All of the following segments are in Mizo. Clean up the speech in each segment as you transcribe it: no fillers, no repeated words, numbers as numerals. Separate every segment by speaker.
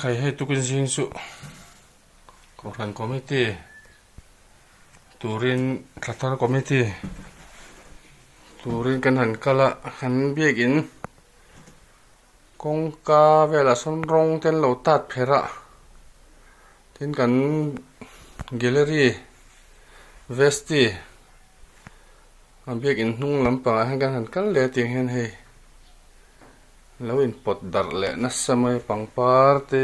Speaker 1: Ekhai hei tukin zing chu Kohhran Committee turin Thlathar Committee turin kan han kal a, kan biakin kawngka velah sawn rawng te an lo tat pherh a, tin kan gallery vesti a biakin hnung lampangah hian kan han kal leh a tiang hian hei. Lo inpawt darh leh nasa mai pangpar te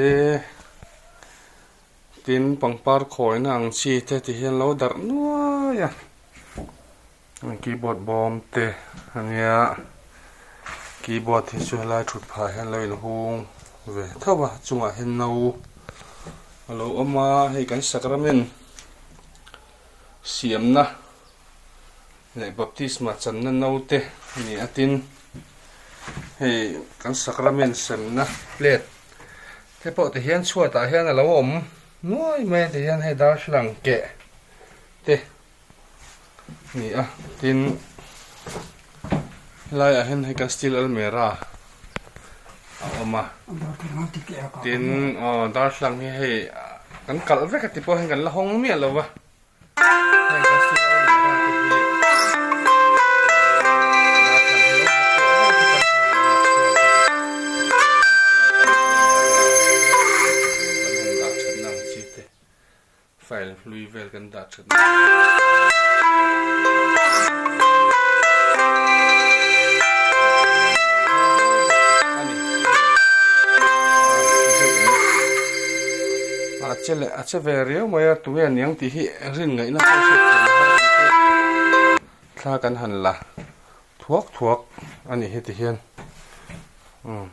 Speaker 1: tin pangpar khawina ang chi te ti hian lo darh nuai a keyboard bawm te ania keyboard hi chu helai thut phah hian lo inhung ve tho a chungah hian no a lo awm a hei kan sacrament siamna. Leh baptisma channa naute a ni a tin hei kan sacrament semna plate te pawh ti hian chhuatah hian a lo awm nuai mai a ti hian hei darthlalang keh te a ni a tin helaiah hian hei kan steel almera a awm a tin aw darthlalang hi hei kan kalh vek a ti pawh hian kan la hawng miah lo va. File hlui vel kan dah that a che leh a che ve riau mai a tunge aniang tih hi rin ngaihna pawh hriat thiam a har ang chu thla kan han la thuak thuak a nih hi ti hian umm.